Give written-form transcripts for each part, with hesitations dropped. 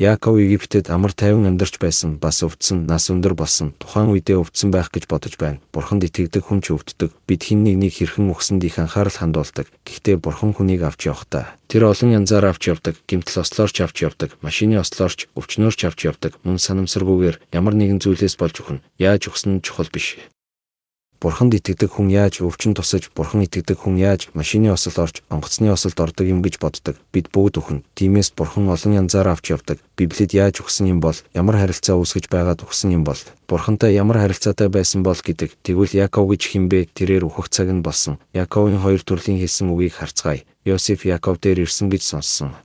Яаков Египтэд амар тайван амьдарч байсан, бас өвдсөн, нас өндөр болсон. Тухайн үедээ өвдсөн байх гэж бодож байна. Бурханд итгэдэг хүн ч өвддөг. Бид хэн нэгнийг хэрхэн үхсэнд их анхаарал хандуулдаг. Гэхдээ Бурхан хүнийг авч явахдаа тэр олон янзаар авч явдаг. Гэмтэл ослоор ч авч явдаг, машины ослоор ч, өвчнөөр ч авч явдаг. Мөн санамсаргүйгээр ямар нэгэн зүйлээс болж үхнэ. Яаж үхсэн нь чухал биш. Бурханд итгэдэг хүн яаж өвчин тусаж, Бурхан итгэдэг хүн яаж машины осол орж, онгоцны осолд ордог юм гэж боддог. Бид бүгд үхнэ. Тиймээс Бурхан олон янзаар авч явдаг. Библиэд яаж үхсэн юм бол, ямар харилцаа үүсгэж байгаад үхсэн юм бол, Бурхантай ямар харилцаатай байсан бол гэдэг. Тэгвэл Яаков гэж хэн бэ? Тэрээр үхэх цаг нь болсон. Яаковын хоёр төрлийн хэлсэн үгийг харцгаая. Йосеф Яаков дээр ирсэн гэж сонссон.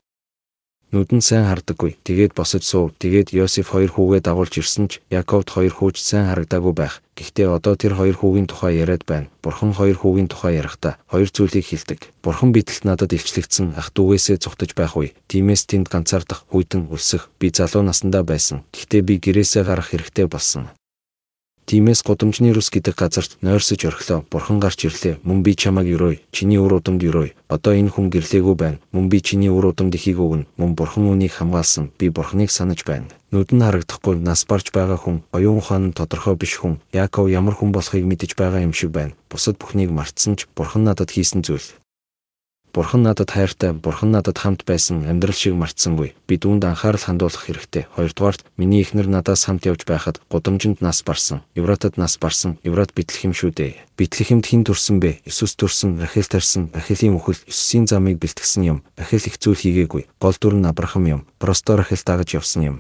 Нүд нь сайн хардаггүй. Тэгээд босож суув. Тэгээд Йосеф хоёр хүүгээ дагуулж ирсэн ч Яаковд хоёр хүү ч сайн харагдаагүй байх. Гэхдээ одоо тэр хоёр хүүгийн тухай яриад байна. Бурхан хоёр хүүгийн тухай ярихдаа хоёр зүйлийг хэлдэг. Бурхан бидлэлт надад илчлэгдсэн ах дүүгээсээ зугтаж байх үе. Тиймээс тэнд ганцаардах, хүйтэн, өлсөх. Би залуу насндаа байсан. Гэхдээ би гэрээсээ гарах хэрэгтэй болсон. Тиймээс гудамжны рус гэдэг газарт нойрсож орхилоо. Бурхан гарч ирлээ. Мөн би чамайг өрөөе. Чиний үр удамд өрөөе. Одоо энэ хүн гэрлээгүй байна. Мөн би чиний үр удамд ихийг өгнө. Мөн Бурхан үүнийг хамгаалсан. Би Бурханыг санаж байна. Нүд нь харагдахгүй, нас барж байгаа хүн, оюун ухаан нь тодорхой биш хүн. Яаков ямар хүн болохыг мэдэж байгаа юм шиг байна. Бусад бүхнийг мартсан ч Бурхан надад хийсэн зүйл. Бурхан надад хайртай, Бурхан надад хамт байсан амьдрал шиг мартсангүй. Би үүнд анхаарал хандуулах хэрэгтэй. Хоёрдугаарт, миний эхнэр надаас хамт явж байхад гудамжинд нас барсан. Евратад нас барсан. Еврат Бэтлехем шүү дээ. Бэтлехемд хэн төрсөн бэ? Иесус төрсөн, Рахел тарьсан, Рахелийн үхэл Иесусийн замыг бэлтгэсэн юм. Рахел их зүйл хийгээгүй. Гол дүр нь Авраам юм. Просто Рахел дагаж явсан юм.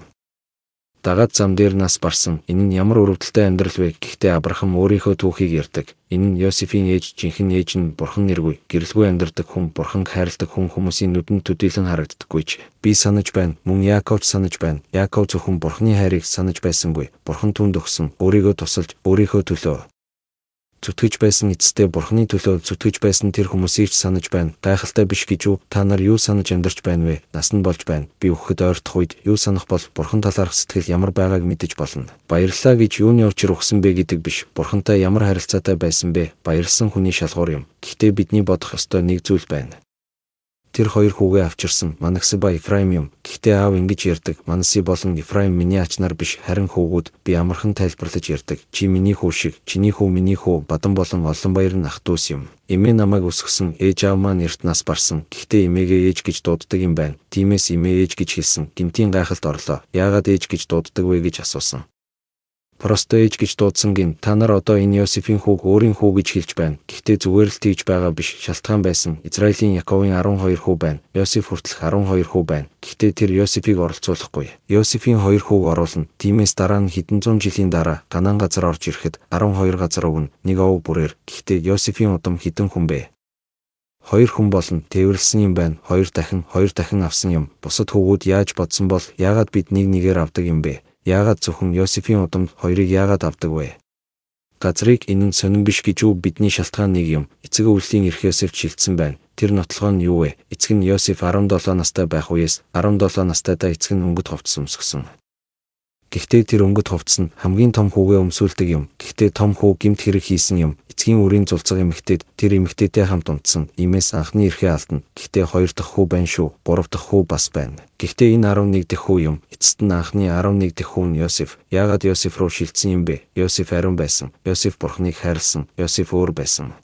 Дагаад зам дээр нас барсан. Энэ нь ямар өрөвдөлтэй амьдрал вэ? Гэхдээ Авраам өөрийнхөө түүхийг ярьдаг. Энэ нь Йосефийн ээж, жинхэнэ ээж нь Бурхан нэргүй, гэрэлгүй амьдардаг хүн, Бурханг хайрладаг хүн хүмүүсийн нүдэнд төдийлөн харагддаггүй ч. Би санаж байна. Мөн Яаков ч санаж байна. Яаков зөвхөн Бурханы хайрыг санаж байсангүй. Бурхан түүнд өгсөн, өөрийгөө тусалж, өөрийнхөө төлөө зүтгэж байсан эцэстээ Бурханы төлөө зүтгэж байсан тэр хүмүүсийг ч санаж байна. Гайхалтай биш гэж үү? Та нар юу санаж амьдарч байна вэ? Нас нь болж байна. Би үхэхэд ойртох үед юу санах бол Бурхан талаарх сэтгэл ямар байгааг мэдэж болно. Баярлалаа гэж юуны учир өгсөн бэ гэдэг биш. Бурхантай ямар харилцаатай байсан бэ? Баярлсан хүний шалгуур юм. Гэхдээ бидний бодох ёстой нэг зүйл байна. Тэр хоёр хүүгээ авчирсан. Манасе ба Ефраим юм. Гэхдээ аав ингэж ярьдаг. Манасе болон Ефраим миний ач нар биш, харин хүүгүүд. Би амархан тайлбарлаж ярьдаг. Чи миний хүү шиг, чиний хүү миний хүү, бадан болон олон баяр нь ах дүүс юм. Эмээ намайг өсгөсөн, ээж аав маань эрт нас барсан. Гэхдээ эмээгээ ээж гэж дууддаг юм байна. Тиймээс эмээ ээж гэж хэлсэн. Гэмтийн гайхалд орлоо. Яагаад ээж гэж дууддаг вэ гэж асуусан. Просто ээж гэж дуудсан гин. Та нар одоо энэ Йосефийн хүүг өөрийн хүү гэж хэлж байна. Гэхдээ зүгээр л тэгж байгаа биш. Шалтгаан байсан. Израилийн Яковын 12 хүү байна. Йосеф хүртэлх 12 хүү байна. Гэхдээ тэр Йосефийг оролцуулахгүй. Йосефийн хоёр хүүг оруулна. Тиймээс дараа нь хэдэн зуун жилийн дараа Канаан газар орж ирэхэд 12 газар өгнө. Нэг овог бүрээр. Гэхдээ Йосефийн удам хэдэн хүн бэ? Хоёр хүн болно. Тээвэрлсэн юм байна. Хоёр дахин авсан юм. Бусад хүүгүүд яаж бодсон бол яагаад бид нэг нэгээр авдаг юм бэ? Яагаад зөвхөн Йосефийн удамд хоёрыг яагаад авдаг вэ? Газрыг энэ нь сонин биш гэж үү? Бидний шалтгаан нэг юм. Эцэг өвлийн эрх Йосефт шилжсэн байна. Тэр нотлогоо нь юу вэ? Эцэг нь Йосеф 17 настай байх үеэс 17 настайдаа эцэг нь өнгөт хувцас өмсгсөн. Гэхдээ тэр өнгөт хувцас нь хамгийн том хүүгээ өмсүүлдэг юм. Гэхдээ том хүү гэмт хэрэг хийсэн юм. Эцгийн үрийн зулцаг эмэгтэйд тэр эмэгтэйтэй хамт унтсан. Иймээс анхны эрхээ алдна. Гэхдээ хоёр дахь хүү байна шүү. Гурав дахь хүү бас байна. Гэхдээ энэ 11 дахь хүү юм. Эцэст нь анхны 11 дахь хүү нь Йосеф. Яагаад Йосеф руу шилжсэн юм бэ? Йосеф ариун байсан. Йосеф Бурханыг хайрлсан. Йосеф өөр байсан.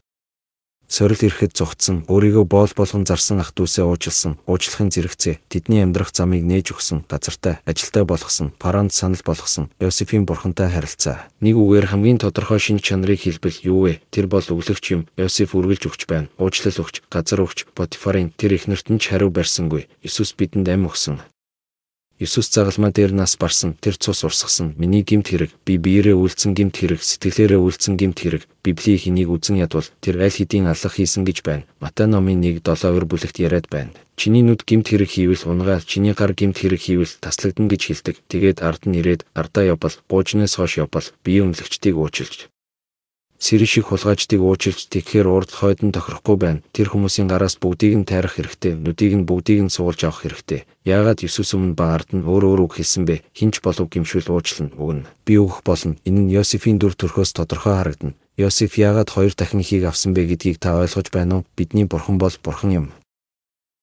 Сорил ирэхэд зугтсан, өөрийгөө боол болгон зарсан ах дүүсээ уучлсан, уучлахын зэрэгцээ, тэдний амьдрах замыг нээж өгсөн, газартай, ажилтай болгосон, Фараонд санал болгосон, Йосефийн бурхантай харилцаа. Нэг үгээр хамгийн тодорхой шинж чанарыг хэлбэл юу вэ? Тэр бол өглөгч юм. Йосеф үргэлж өгч байна. Уучлал өгч, газар өгч, Потифарын тэр эхнэрт нь ч хариу барьсангүй. Иесус бидэнд амь өгсөн. Иесус загалмай дээр нас барсан, тэр цус урсгасан. Миний гэмт хэрэг, би биеэрээ үйлдсэн гэмт хэрэг, сэтгэлээрээ үйлдсэн гэмт хэрэг. Библийн хэнийг үзэн ядвал тэр аль хэдийн аллах хийсэн гэж байна. Матай номын 1:7 бүлэгт яриад байна. Чиний нүд гэмт хэрэг хийвэл унгаа, чиний гар гэмт хэрэг хийвэл таслагдана гэж хэлдэг. Тэгээд ард нь ирээд ардаа явбал, буужнаас хойш явбал бие үнэлэгчдийг уучлж, сэрэг шиг хулгайчдыг уучлж тэгэхээр урд хойд нь тохирохгүй байна. Тэр хүмүүсийн гараас бүгдийг нь тайрах хэрэгтэй, нүдийг нь бүгдийг нь суулж авах хэрэгтэй. Яагаад Иесус өмнө ба ард нь өөр өөр үг хэлсэн бэ? Хинч болов гэмшүүл уучлана, өгнө. Би өгөх болно. Энэ нь Йосефийн дүр төрхөөс тодорхой харагдана. Йосеф яагаад хоёр дахин ихийг авсан бэ гэдгийг та ойлгож байна уу? Бидний бурхан бол бурхан юм.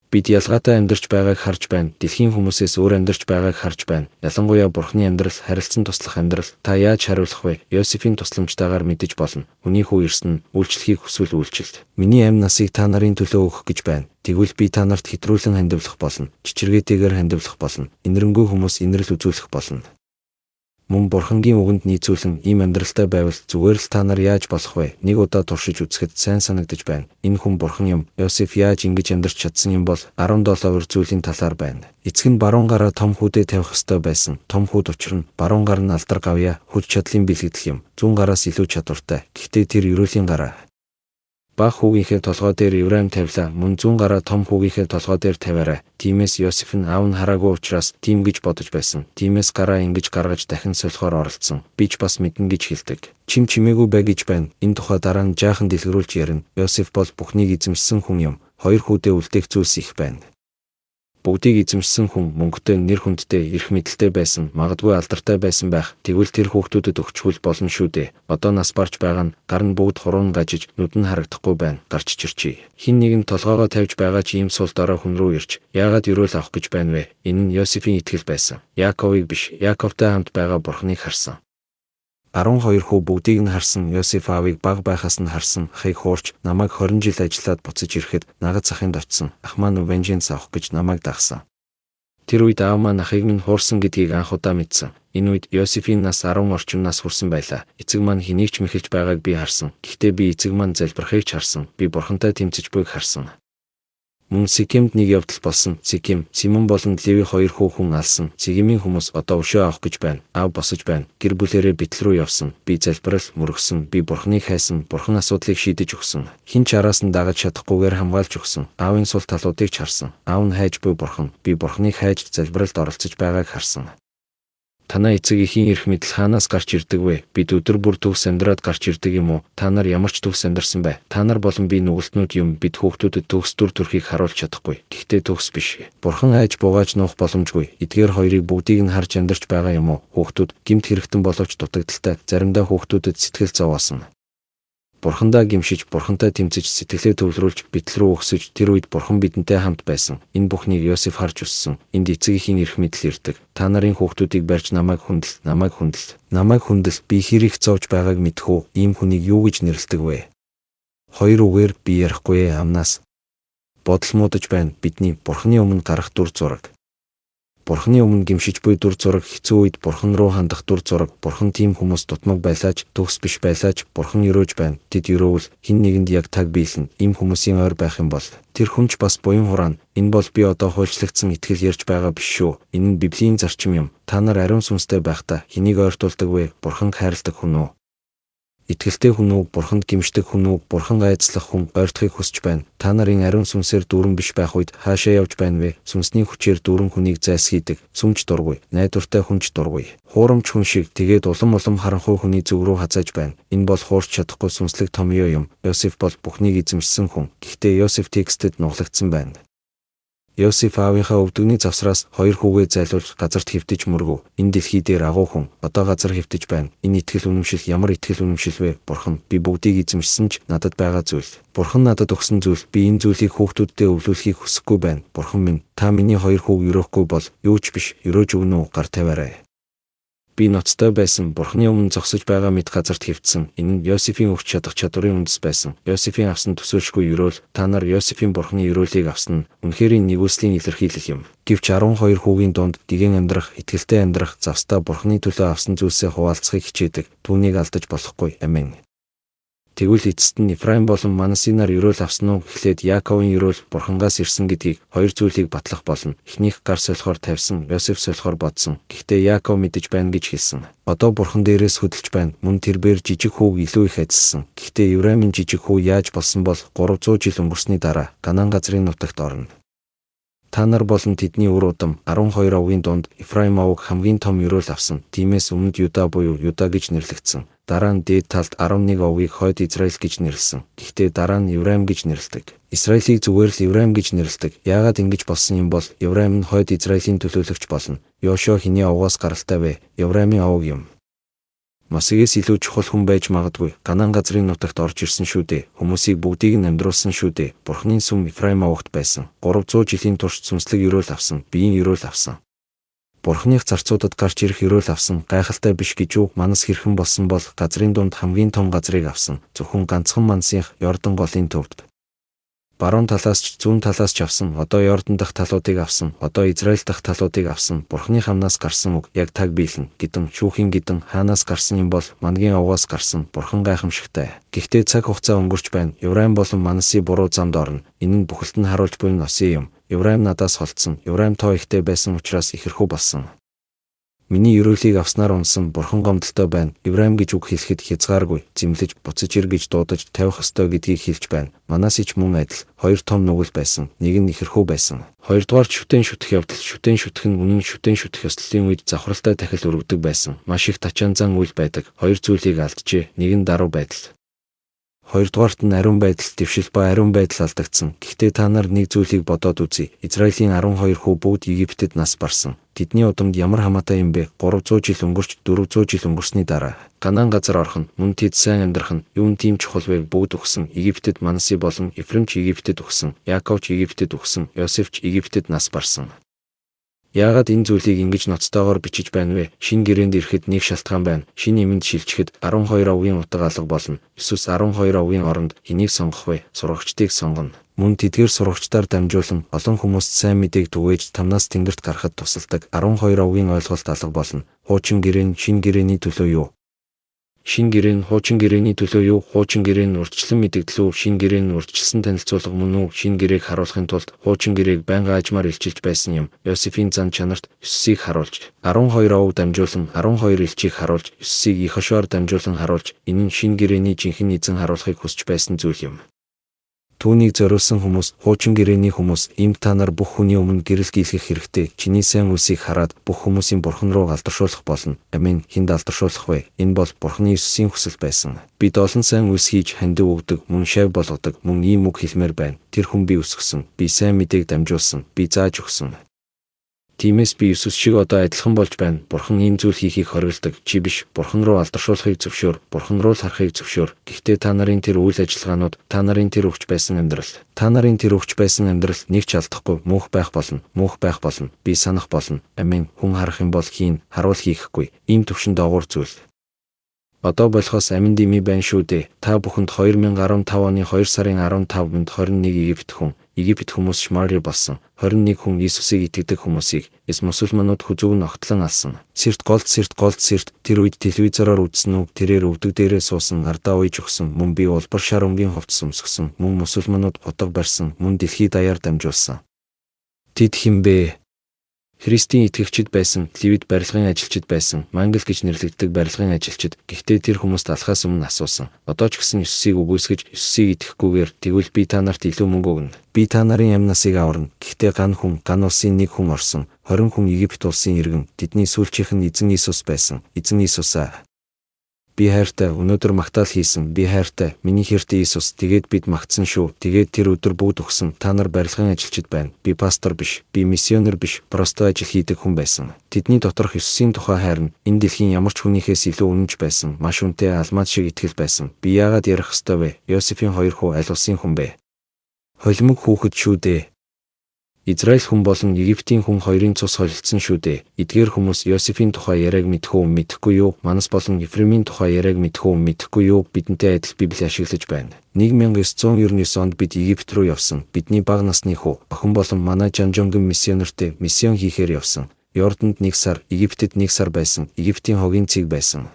Бид ялгаатай амьдарч байгааг харж байна. Дэлхийн хүмүүсээс өөр амьдарч байгааг харж байна. Ялангуяа Бурхны амьдрал, харилцан туслах амьдрал. Та яаж хариулах вэ? Йосефийн тусламжтайгаар мэдэж болно. Хүний хүү ирсэн нь үйлчлэхийг хүсвэл үйлчилт. Миний амь насыг та нарын төлөө өгөх гэж байна. Тэгвэл би та нарт хэтрүүлэн хандивлах болно. Чичиргээтэйгээр хандивлах болно. Инэрэнгүй хүмүүс инэрл үзүүлэх болно. Мөн Бурхангийн үгэнд нийцүүлэн ийм амьдралтай байвал зүгээр л та нар яаж болох вэ? Нэг удаа туршиж үзэхэд сайн санагдаж байна. Энэ хүн Бурхан юм. Йосеф яаж ингэж амьдарч чадсан юм бол 17 өөр зүйлийн талаар байна. Эцэг нь баруун гараа том хүүдээ тавих ёстой байсан. Том хүүд учир нь баруун гар нь алдар гавьяа, хүч чадлын бэлэгдэл юм. Зүүн гараас илүү чадвартай. Гэхдээ тэр ерөөлийн гараа Баг хүүгийнхээ толгой дээр Евраим тавилаа, мөн зүүн гараа том хүүгийнхээ толгой дээр тавиарай. Тиймээс Йосеф нь аав нь хараагүй учраас тийм гэж бодож байсан. Тиймээс гараа ингэж гаргаж дахин солихоор оролдсон. Би ч бас мэднэ гэж хэлдэг. Чим чимээгүй бай гэж байна. Энэ тухай дараа нь жаахан дэлгэрүүлж ярина. Йосеф бол бүхнийг эзэмшсэн хүн юм. Хоёр хүүдээ үлдээх зүйлс их байна. Бүгдийг эзэмшсэн хүн мөнгөтэй, нэр хүндтэй, эрх мэдэлтэй байсан, магадгүй алдартай байсан байх. Тэгвэл тэр хүүхдүүдэд өгчхүүл болно шүү дээ. Одоо нас барч байгаа нь гар нь бүгд хуруун гажиж, нүд нь харагдахгүй байна. Гарч чирчээ. Хин нэгэн толгоогоо тавьж байгаа ч ийм сул дорой хүн рүү ирж, яагаад ерөөл авах гэж байна вэ? Энэ нь Йосефийн итгэл байсан. Яаковыг биш, Яаковтай хамт байгаа Бурханыг харсан. 12 хүү бүгдийг нь харсан Йосеф аавыг бага байхаас нь харсан ахыг хуурч намайг 20 жил ажиллаад буцаж ирэхэд нагад захынд очсон. Ах маань vengeance авах гэж намайг дагсан. Тэр үед аав маань ахыг минь хуурсан гэдгийг анх удаа мэдсэн. Энэ үед Йосефийн нас 10 орчим нас хүрсэн байлаа. Эцэг маань хэнийг ч мэхэлж байгааг би харсан. Гэхдээ би эцэг маань залбирахыг ч харсан. Би бурхантай тэмцэж буйг харсан. Мөн Сикемд нэг явдал болсон. Сикем, Симон болон Леви хоёр хүү хүн алсан. Сигемийн хүмүүс одоо өшөө авах гэж байна. Аав босож байна. Гэр бүлээрээ битэл рүү явсан. Би залбирал мөргсөн. Би бурхныг хайсан. Бурхан асуудлыг шийдэж өгсөн. Хэн ч араас нь дагаж чадахгүйгээр хамгаалж өгсөн. Аавын сул талуудыг ч харсан. Аав нь хайж буй бурхан. Би бурхныг хайж залбиралд оролцож байгааг харсан. Танай эцэг эхийн эрх мэдэл хаанаас гарч ирдэг вэ? Бид өдөр бүр төгс амьдраад гарч ирдэг юм уу? Та нар ямар ч төгс амьдарсан бай. Та нар болон би нүгэлтнүүд юм. Бид хүүхдүүдэд төгс дүр төрхийг харуулж чадахгүй. Гэхдээ төгс биш. Бурхан айж бугааж нуух боломжгүй. Эдгээр хоёрыг бүгдийг нь харж амьдарч байгаа юм уу? Хүүхдүүд гэмт хэрэгтэн боловч дутагдaltaй. Заримдаа хүүхдүүдэд сэтгэл зовоосон. Бурхандаа гимшиж, бурхантай тэмцэж, сэтгэлээ төвлөрүүлж, битэл рүү өксөж, тэр үед бурхан бидэнтэй хамт байсан. Энэ бүхнийг Йосеф харж өссөн. Энд эцэг эхийн эрх мэдэл ирдэг. Та нарын хүүхдүүдийг барьж намайг хүндэл, намайг хүндэл, намайг хүндэл. Би хэр их зовж байгааг мэдэх үү? Ийм хүнийг юу гэж нэрлэдэг вэ? Хоёр үгээр би ярихгүй амнаас. Бодол муудаж байна. Бидний бурханы өмнө гарах дүр зураг. Бурханы өмнө гимшиж буй дүр зураг, хэцүү үед бурхан руу хандах дүр зураг. Бурхан тийм хүмүүс дутмаг байлаач, төгс биш байлаач, бурхан өрөөж байна. Тэд өрөөвөл хэн нэгэнд яг таг биелнэ. Ийм хүмүүсийн ойр байх юм бол тэр хүн ч бас буян хураана. Энэ бол би одоо хуульчлагдсан итгэл ярьж байгаа биш шүү. Энэ нь Библийн зарчим юм. Та нар ариун сүнстэй байхдаа хэнийг ойртуулдаг вэ? Бурханг хайрладаг хүн үү? Итгэлтэй хүн үү, бурханд гимшдэг хүн үү, бурхан айцлах хүн ойртохыг хүсэж байна. Та нарын ариун сүнсээр дүүрэн биш байх үед хаашаа явж байна вэ? Сүнсний хүчээр дүүрэн хүнийг зайлсхийдэг. Сүмж дургүй, найдвартай хүн ч дургүй. Хуурамч хүн шиг тэгээд улам улам харанхуй хүний зүг рүү хазааж байна. Энэ бол хуурч чадахгүй сүнслэг томьёо юм. Йосеф бол бүхнийг эзэмшсэн хүн. Гэхдээ Йосеф текстэд нуглагдсан байна. Йосеф аавынхаа өвдөгний завсраас хоёр хүүгээ зайлуулж газарт хэвтэж мөргөв. Энэ дэлхий дээр агуу хүн одоо газар хэвтэж байна. Энэ итгэл үнэмшил ямар итгэл үнэмшил вэ? Бурхан, би бүгдийг эзэмшсэн ч надад байгаа зүйл. Бурхан надад өгсөн зүйл, би энэ зүйлийг хүүхдүүддээ өвлүүлэхийг хүсэхгүй байна. Бурхан минь, та миний хоёр хүүг өрөөхгүй бол юу ч биш, өрөөж өгнө үү? Гар тавиарай. Би ноцтой байсан, Бурханы өмнө зогсож байгаа мэт газарт хэвтсэн. Энэ нь Йосефийн өгч чадах чадварын үндэс байсан. Йосефийн авсан төсөөлшгүй ерөөл, та нар Йосефийн Бурханы ерөөлийг авсан нь үнэхээр нэгүслийн илэрхийлэл юм. Гэвч 12 хүүгийн дунд гигэн амьдрах, итгэлтэй амьдрах, завстай Бурханы төлөө авсан зүйлсээ хуваалцахыг хичээдэг. Түүнийг алдаж болохгүй. Амен. Тэгвэл эцэст нь Ефраим болон Манасинаар ерөөл авсан уу гэхлээр Яаковын ерөөл Бурхангаас ирсэн гэдгийг хоёр зүйлийг батлах болно. Эхнийх гар солихоор тавьсан, Йосеф солихоор бодсон. Гэхдээ Яаков мэдэж байна гэж хэлсэн. Одоо Бурхан дээрээс хөдөлж байна. Мөн тэрбээр жижиг хүүг илүү их ажилласан. Гэхдээ Ефраимын жижиг хүү яаж болсон бол 300 жил өнгөрсний дараа Канаан газрын нутагт орно. Та нар болон тэдний үр удам 12 овгийн дунд Ефраим овг хамгийн том ерөөл авсан. Тиймээс өмнөд Юда буюу Юда гэж нэрлэгдсэн. Дараа нь дээд талд 11 овгийг хойд Израиль гэж нэрлэсэн. Гэхдээ дараа нь Евраим гэж нэрлэдэг. Израилийг зүгээр л Евраим гэж нэрлэдэг. Яагаад ингэж болсон юм бол Евраим нь хойд Израилийн төлөөлөгч болно. Йошуа хэний овгоос гаралтай вэ? Евраимын овг юм. Мосегээс илүү чухал хүн байж магадгүй. Канаан газрын нутагт орж ирсэн шүү дээ. Хүмүүсийг бүгдийг нь амьдруулсан шүү дээ. Бурхны сүм Ефраим овогт байсан. 300 жилийн турш сүнслэг ерөөл авсан, биеийн ерөөл авсан. Бурхных зарцуудад гарч ирэх ерөөл авсан. Гайхалтай биш гэж үү? Манас хэрхэн болсон бол газрын дунд хамгийн том газрыг авсан. Зөвхөн ганцхан Мансынх Йордан голын төвд. Баруун талаас ч зүүн талаас ч авсан. Одоо Йордан дахь талуудыг авсан. Одоо Израиль дахь талуудыг авсан. Бурхны хамнаас гарсан үг яг таг биелнэ. Гидэн шүүхийн гидэн хаанаас гарсан юм бол мангийн овгоос гарсан. Бурхан гайхамшигтай. Гэхдээ цаг хугацаа өнгөрч байна. Евраим болон Манаси буруу замд орно. Энэ нь бүхэлд нь харуулж буй носын юм. Евраим надаас холдсон. Евраим тоо ихтэй байсан учраас ихэрхүү болсон. Миний ерөөлийг авснаар унсан. Бурхан гомдолтой байна. Евраим гэж үг хэлэхэд хязгааргүй, зэмлэж, буцаж ир гэж дуудаж тавих ёстой гэдгийг хэлж байна. Манаси ч мөн адил хоёр том нүгэл байсан. Нэг нь ихэрхүү байсан. Хоёрдугаар шүтэн шүтэх явдал. Шүтэн шүтэх нь үнэн шүтэн шүтэх ёслолын үед завхралтай дахил өргөдөг байсан. Маш их тачаан зан үйл байдаг. Хоёр зүйлийг алджээ. Нэг нь даруй байдал. Хоёрдугаарт нь ариун байдал, дэвшил ба ариун байдал алдагдсан. Гэхдээ та нар нэг зүйлийг бодоод үзье. Израилийн 12 хүү бүгд Египтэд нас барсан. Тэдний удамд ямар хамаатай юм бэ? 300 жил өнгөрч 400 жил өнгөрсний дараа Канаан газар орох нь, мөн тэд сайн амьдрах нь юун тийм чухал вэ? Бүгд өгсөн. Египтэд Манаси болон Ефрем ч Египтэд өгсөн. Яаков ч Египтэд өгсөн. Йосеф ч Египтэд нас барсан. Яагаад энэ зүйлийг ингэж ноцтойгоор бичиж байна вэ? Шинэ гэрээнд ирэхэд нэг шалтгаан байна. Шинэ эмэнд шилжихэд 12 овгийн утга алга болно. Иесус 12 овгийн оронд хэнийг сонгох вэ? Сурагчдыг сонгоно. Мөн тэдгээр сурагчдаар дамжуулан олон хүмүүст сайн мэдээг түгээж тамнаас тэнгэрт гарахад тусалдаг. 12 овгийн ойлголт алга болно. Хуучин гэрээ нь шинэ гэрээний төлөө юу? Шинэ гэрээ нь хуучин гэрээний төлөө юу? Хуучин гэрээ нь урьдчилан мэдэгдэл үү? Шинэ гэрээ нь урьдчилсан танилцуулга мөн үү? Шинэ гэрээг харуулахын тулд хуучин гэрээг байнга аажмаар илчилж байсан юм. Йосефийн зан чанарт Иесусыг харуулж, 12 овог дамжуулан 12 элчийг харуулж, Иесусыг Иехошуар дамжуулан харуулж, энэ нь шинэ гэрээний жинхэнэ эзэн харуулахыг хүсч байсан зүйл юм. Түүнийг зориулсан хүмүүс, хуучин гэрээний хүмүүс, ийм та нар бүх хүний өмнө гэрэл гийлгэх хэрэгтэй. Чиний сайн үйлсийг хараад бүх хүмүүсийн бурхан руу алдаршуулах болно. Амен. Хүнд алдаршуулах вэ? Энэ бол Бурханы Иесусийн хүсэл байсан. Бид олон сайн үйлс хийж хандив өгдөг, мөн шав болгодог, мөн ийм үг хэлмээр байна. Тэр хүн би өсгсөн, би сайн мэдээг дамжуулсан, би зааж өгсөн. Тиймээс би Иесус шиг одоо адилхан болж байна. Бурхан ийм зүйл хийхийг хориглодог. Чи биш, Бурхан руу алдаршуулахыг зөвшөөр, Бурхан руу л харахыг зөвшөөр. Гэхдээ та нарын тэр үйл ажиллагаанууд, та нарын тэр өгч байсан амьдрал, та нарын тэр өгч байсан амьдрал нэг ч алдахгүй мөнх байх болно, мөнх байх болно. Би санах болно. Амен. Хүн харах юм бол хийн, харуул хийхгүй. Ийм төвшин доогуур зүйл. Одоо болохоос амин дими байна шүү дээ. Та бүхэнд 2015 оны 2 сарын 15-нд 21 Египет хүн, Египет хүмүүс Шмари болсон. 21 хүн Иесусыг итгэдэг хүмүүсийг эс мусульманууд хүзүүг нь огтлон алсан. Сэрт голд сэрт голд сэрт тэр үед телевизороор үзсэн үг тэрээр өвдөг дээрээ суусан ардаа уйж өгсөн. Мөн би улбар шар өнгийн хувцас өмсгсөн. Мөн мусульманууд утга барьсан. Мөн дэлхий даяар дамжуулсан. Тэд хэн бэ? Христийн итгэгчид байсан, Левит барилгын ажилчид байсан, Мангал гэж нэрлэгддэг барилгын ажилчид. Гэхдээ тэр хүмүүст алхаас өмнө асуусан. Одоо ч гэсэн Иесусыг үгүйсгэж, Иесусыг итгэхгүйгээр тэгвэл би та нарт илүү мөнгө өгнө. Би та нарын амь насыг аварна. Гэхдээ ган хүн, ган улсын нэг хүн орсон. 20 хүн Египет улсын иргэн. Тэдний сүүлчийнх нь эзэн Иесус байсан. Эзэн Иесусаа би хайртай, өнөөдөр магтаал хийсэн. Би хайртай, миний хэртэй Иесус. Тэгээд бид магтсан шүү. Тэгээд тэр өдөр бүгд өгсөн. Та нар барилгын ажилчид байна. Би пастор биш, би миссионер биш, просто ажил хийдэг хүн байсан. Тэдний доторх Иесусийн тухай хайрна. Энэ дэлхийн ямар ч хүнийхээс илүү үнэнч байсан. Маш үнэтэй алмаз шиг итгэл байсан. Би яагаад ярих ёстой вэ? Йосефийн хоёр хүү аль улсын хүн бэ? Холимог хүүхэд шүү дээ. Израиль хүн болон Египтийн хүн хоёрын цус холилдсон шүү дээ. Эдгээр хүмүүс Йосефийн тухай яриаг мэдэх үү, мэдэхгүй юу? Манас болон Ефремийн тухай яриаг мэдэх үү, мэдэхгүй юу? Бидэнтэй адил Библи ашиглаж байна. 1999 онд бид Египет рүү явсан. Бидний бага насны хүү, охин болон манай Жанжонгон миссионертэй миссион хийхээр явсан. Йорданд 1 сар, Египтэд 1 сар байсан. Египтийн хогийн цэг байсан.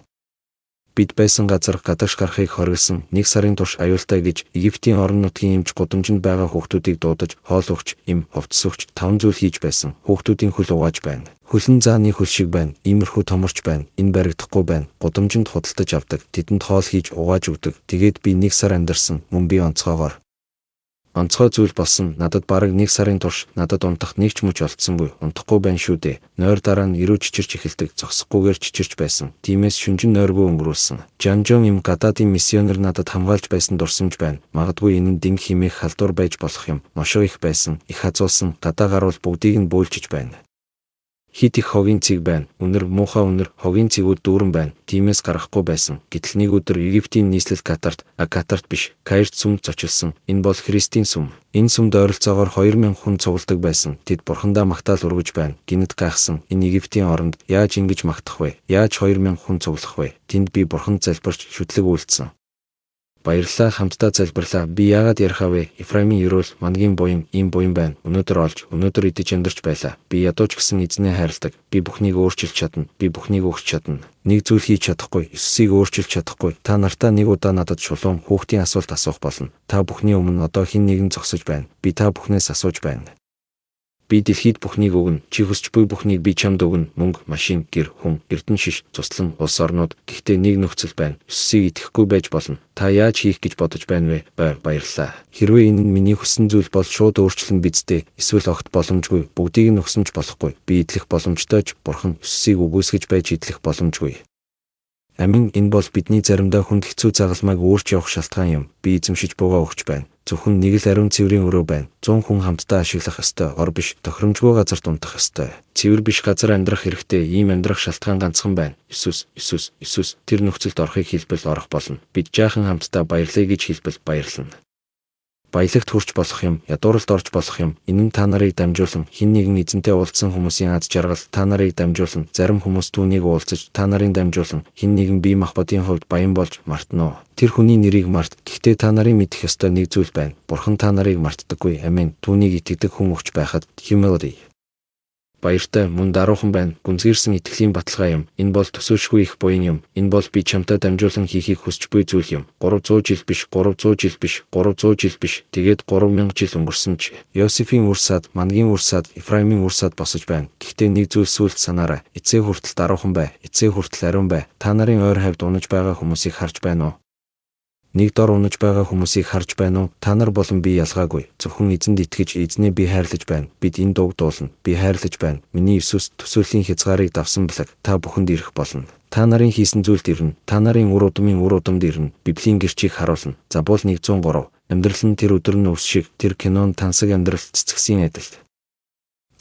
Бид байсан газар гадагш гарахыг хориглосон. 1 сарын турш аюултай гэж Египтийн орон нутгийн эмч гудамжинд байгаа хүүхдүүдийг дуудаж, хоол өгч, эм, хувцас өгч, 5 зүйл хийж байсан. Хүүхдүүдийн хөл угааж байна. Хөлн зааны хөл шиг байна. Иймэрхүү томорч байна. Энэ баригдахгүй байна. Гудамжинд худалдаж авдаг. Тэдэнд хоол хийж угааж өгдөг. Тэгээд би 1 сар амьдарсан. Мөн би онцгойгоор онцгой зүйл болсон. Надад бараг 1 сарын турш надад унтах нэг ч мөч олдсонгүй. Унтахгүй байна шүү дээ. Нойр дараа нь эрүү чичирч эхэлдэг. Зогсохгүйгээр чичирч байсан. Тиймээс шүнжин нойргүй өнгөрүүлсэн. Жанжон им гадаадын миссионер надад хамгаалж байсан дурсамж байна. Магадгүй энэ нь динг химээх халдвар байж болох юм. Мошоо их байсан. Их хазуулсан. Гадаа гарвал бүгдийг нь бөөлжиж байна. Хит их хогийн цэг байна. Үнэр муухай үнэр хогийн цэгүүд дүүрэн байна. Тиймээс гаргахгүй байсан. Гэтэл нэг өдөр Египтийн нийслэл Катарт, Катарт биш, Каирт сүмд зочилсон. Энэ бол Христийн сүм. Энэ сүмд ойролцоогоор 2000 хүн цугладаг байсан. Тэд Бурхандаа магтаал өргөж байна. Гинэт гайхсан. Энэ Египтийн оронд яаж ингэж магтах вэ? Яаж 2000 хүн цуглах вэ? Тэнд би Бурханд залбирч шүтлэг үйлдсэн. Баярлалаа, хамтдаа залбирлаа. Би яагаад ярихаа вэ? Ефраимийн ерөөл, мангийн буян, ийм буян байна. Өнөөдөр олж, өнөөдөр идэж амьдарч байлаа. Би ядуу ч гэсэн эзнээ хайрладаг. Би бүхнийг өөрчилж чадна. Би бүхнийг өгч чадна. Нэг зүйл хийж чадахгүй. Есүсийг өөрчилж чадахгүй. Та нартаа нэг удаа надад шулуун хүүхдийн асуулт асуух болно. Та бүхний өмнө одоо хэн нэгэн зогсож байна. Би та бүхнээс асууж байна. Би дэлхийд бүхнийг өгнө. Чи хүсч буй бүхнийг би чамд өгнө. Мөнгө, машин, гэр, хүн, эрдэнэ шиш, цуслан, улс орнууд. Гэхдээ нэг нөхцөл байна. Есүсийг итгэхгүй байж болно. Та яаж хийх гэж бодож байна вэ? Баярлалаа. Хэрвээ энэ нь миний хүссэн зүйл бол шууд өөрчлөн биз дээ. Эсвэл огт боломжгүй. Бүгдийг нь өгсөн ч болохгүй. Би идэх боломжтой ч Бурхан Есүсийг үгүйсгэж байж идэх боломжгүй. Амин. Энэ бол бидний заримдаа хүнд хэцүү загалмайг өөрч явах шалтгаан юм. Би эзэмшиж буйгаа өгч байна. Зөвхөн нэг л ариун цэврийн өрөө байна. 100 хүн хамтдаа ашиглах ёстой. Ор биш, тохиромжгүй газарт унтах ёстой. Цэвэр биш газар амьдрах хэрэгтэй. Ийм амьдрах шалтгаан ганцхан байна. Есүс, Есүс, Есүс. Тэр нөхцөлд орохыг хэлбэл орох болно. Бид жаахан хамтдаа баярлая гэж хэлбэл баярлана. Баялагт хүрч болох юм, ядууралд орж болох юм. Энэ нь та нарыг дамжуулан хэн нэгэн эзэнтэй уулзсан хүмүүсийн аз жаргал та нарыг дамжуулан зарим хүмүүс түүнийг уулзаж та нарын дамжуулан хэн нэгэн бие махбодын хувьд баян болж мартна уу? Тэр хүний нэрийг март. Гэхдээ та нарын мэдэх ёстой нэг зүйл байна. Бурхан та нарыг мартдаггүй. Амен. Түүнийг итгэдэг хүн өгч байхад humility. Баяртай, мөн даруухан байна. Гүнзгийрсэн итгэлийн баталгаа юм. Энэ бол төсөөлшгүй их буян юм. Энэ бол би чамтай дамжуулан хийхийг хүсч буй зүйл юм. 300 жил биш, 300 жил биш, 300 жил биш. Тэгээд 3000 жил өнгөрсөн ч Йосефийн үр сад, Мангийн үр сад, Ефраимийн үр сад босож байна. Гэхдээ нэг зүйл сүулт санаарай. Эцээ хүртэл даруухан бай. Эцээ хүртэл ариун бай. Та нарын ойр хавьд унаж байгаа хүмүүсийг харж байна уу? Нэг дор унаж байгаа хүмүүсийг харж байна уу? Та нар болон би ялгаагүй. Зөвхөн эзэнд итгэж эзнээ би хайрлаж байна. Бид энэ дууг дуулна. Би хайрлаж байна. Миний Иесус төсөөлийн хязгаарыг давсан билэг. Та бүхэнд ирэх болно. Та нарын хийсэн зүйлд ирнэ. Та нарын үр удмын үр удамд ирнэ. Библийн гэрчийг харуулна. Забуул 103. Амьдрал нь тэр өдөр нь өвс шиг, тэр кинон тансаг амьдрал цэцгсийн адил.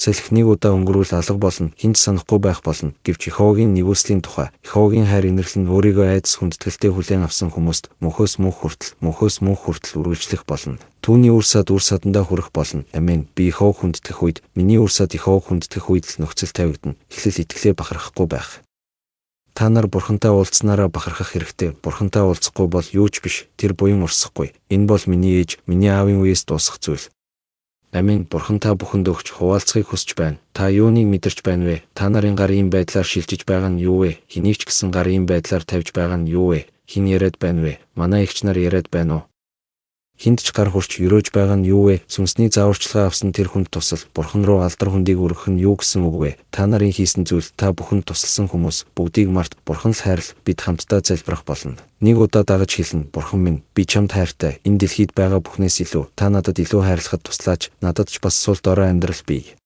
Салхи нэг удаа өнгөрвөл алга болно, хэн ч санахгүй байх болно. Гэвч Иеговагийн нэгүслийн тухай, Иеговагийн хайр инэрлэл нь өөрийгөө айдас хүндэтгэлтэй хүлээн авсан хүмүүст мөнхөөс мөнх хүртэл, мөнхөөс мөнх хүртэл үргэлжлэх болно. Түүний үр сад үр садандаа хүрэх болно. Амен. Би Иеговаг хүндэтгэх үед, миний үр сад Иеговаг хүндэтгэх үед л нөхцөл тавигдана. Эхлэл итгэлээ бахархахгүй байх. Та нар Бурхантай уулзсанараа бахархах хэрэгтэй. Бурхантай уулзахгүй бол юу ч биш. Тэр буян урсахгүй. Энэ бол миний ээж, миний аавын үеэс дуусах зүйл. Амин. Бурхан та бүхэнд өгч хуваалцахыг хүсэж байна. Та юуныг мэдэрч байна вэ? Та нарын гар ийм байдлаар шилжиж байгаа нь юу вэ? Хэнийг ч гэсэн гар ийм байдлаар тавьж байгаа нь юу вэ? Хэн яриад байна вэ? Манай эгч нар яриад байна уу? Хүнд ч гар хүрч ерөөж байгаа нь юу вэ? Сүнсний зааварчилгаа авсан тэр хүнд тусал. Бурхан руу алдар хүндийг өргөх нь юу гэсэн үг вэ? Та нарын хийсэн зүйл, та бүхэнд тусалсан хүмүүс, бүгдийг март, Бурхан л хайрл, бид хамтдаа залбирах болно. Нэг удаа дагаж хэлнэ. Бурхан минь, би чамд хайртай. Энэ дэлхийд байгаа бүхнээс илүү, та надад илүү хайрлахад туслаач. Надад ч бас сул дорой амьдрал бий.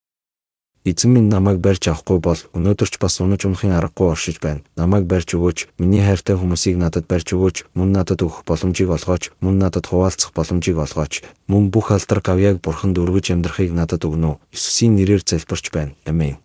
Эзэн минь намайг барьж авахгүй бол өнөөдөр ч бас унаж унахын аргагүй оршиж байна. Намайг барьж өгөөч, миний хайртай хүмүүсийг надад барьж өгөөч, мөн надад өгөх боломжийг олгооч, мөн надад хуваалцах боломжийг олгооч. Мөн бүх алдар гавьяаг Бурханд өргөж амьдрахыг надад өгнө үү? Иесусийн нэрээр залбирч байна. Амен.